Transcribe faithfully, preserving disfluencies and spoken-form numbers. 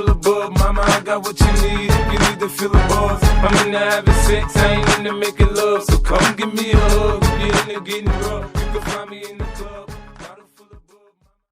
full of bug. Mama, I got what you need if you need to feel a buzz. I'm into having sex, I ain't into making love. So come give me a hug if you're into getting rough. You can find me in the club.